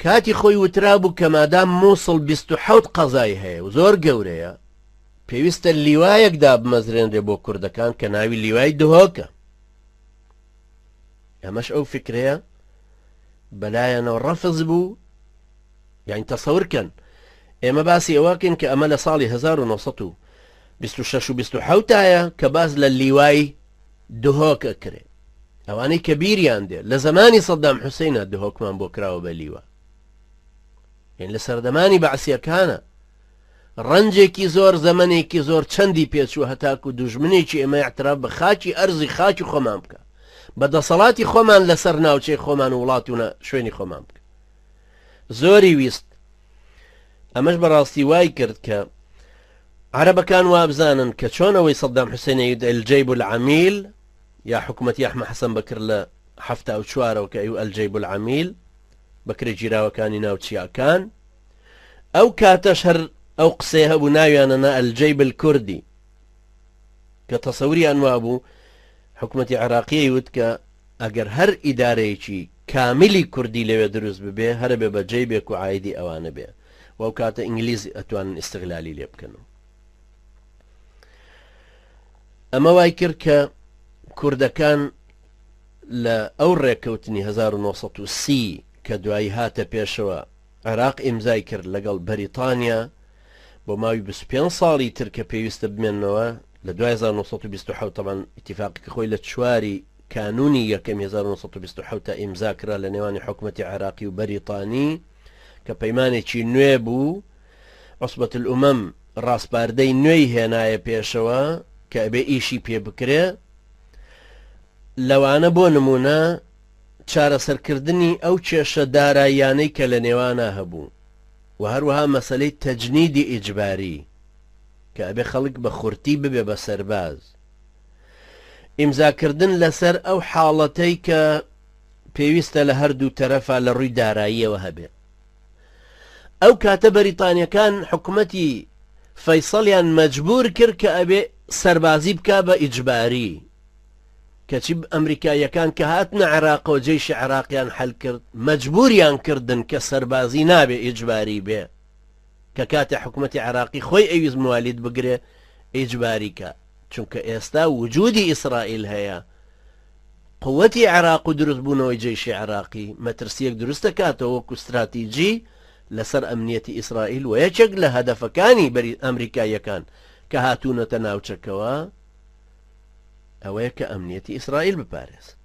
کاتی خۆی وترابوو کە مادام مووسڵ 27 قەزای هەیە و زۆر گەورەیە، پێویستە لیوایەک دابمەزرێنرێ بۆ کوردەکان کە ناوی لیوای دهۆکە. ئەمەش ئەو فکرەیە بەلایەنەوە ڕەفز بوو. یانی تەسەور کەن ئێمە باسی ئەوەکەین کە ئەمە لە ساڵی 1926 و 27 تایە کە باس لە لیوای دهۆک ئەکرێ. ئەوانەی کە بیریان دێ لە زەمانی سەدام حوسینە دهۆکمان بۆ کراوە بە لیوا، یان لە سەردەمانی بەعسیەکانە ڕەنجێکی زۆر زەمەنێکی زۆر چەندی پێچوو هەتاکو دوژمنێکی ئێمە اعتراف بە خاکی ئەرزی خاکی خۆمان بکە، بە دەسەڵاتی خۆمان لەسەر ناوچەی خۆمان و وڵات و شوێنی خۆمان بکە. زۆری ویست. ئەمەش بەڕاستی وای کرد کە عەرەبەکان وابزانن کە چۆن ئەوەی سەدام حوسێن ئەیوت الجیب العمیل، یا حکومەتی ئەحمە حەسەن بەکر لە 74ەوە کە ئەیو الجیب العمیل، بەکرێ گیراوەکانی ناو چیاکان، ئەو کاتەش هەر ئەو قسەیە هەبوو ناویانە نا الجیب الکوردی، کە تەسەوریان وابوو حکومەتی عێراقی ئەیوت کە ئەگەر هەر ئیدارەیەکی کامیلی کوردی لەوێ دروست ببێ هەرەبێ بە جەیبێک و عایدی ئەوانە بێ و ئەو کاتە ئینگلیز ئەتوانن ئیستغلالی لێ بکەن و ئەمە وای کرد کە کوردەکان لە ئەو ڕێککەوتنی 1930 کە دوایی هاتە پێشەوە عێراق ئیمزای کرد لەگەڵ بەریتانیا بۆ ماوی 25 ساڵی تر کە پێویستە بمێنەوە لە دوای 1927. تەبعەن ئیتیفاقەکە خۆی لە چواری کانوونی یەکەمی 1927 تا ئیمزا کرا لە نێوانی حکومەتی عێراقی و بەریتانی کە پەیمانێکی نوێ بوو، عوسبەت الامم ڕاسپاردەی نوێی هێنایە پێشەوە کە ئەبێ ئیشی پێ بکرێ، لەوانە بۆ نمونە چارەسەرکردنی ئەو کێشە داراییانەی کە لە نێوانا هەبوو و هەروەها مەسەلەی تەجنیدی ئیجباری کە ئەبێ خەڵک بە خورتی ببێ بە سەرباز، ئیمزاکردن لەسەر ئەو حاڵەتەی کە پێویستە لە هەردوو تەرەفا لە ڕووی داراییەوە هەبێ. ئەو کاتە بەریتانیەکان حکومەتی فەیسەڵیان مەجبور کرد کە ئەبێ سەربازی بکا بە ئیجباری، کەچی ئەمریکاییەکان کە هاتنە عێراقەوە جەیشی عێراقیان حەل کرد، مەجبوریان کردن کە سەربازی نابێ ئیجباری بێ، کە کاتێ حکومەتی عێراقی خۆی ئەیویست موالید بگرێ ئیجباری کا، چونکە ئێستا وجودی ئیسرائیل هەیە، قوتی عێراق و دروست بوونەوەی جەیشی عێراقی مەترسیەک دروست دەکاتەوە وەکو ستراتیجی لەسەر ئەمنیەتی ئیسرائیل و یەکێک لە هەدەفەکانی بەری ئەمریکاییەکان کە هاتوونەتە ناوچەکەوە ئەوەیە کە ئەمنیەتی ئیسرائیل بپارێزن.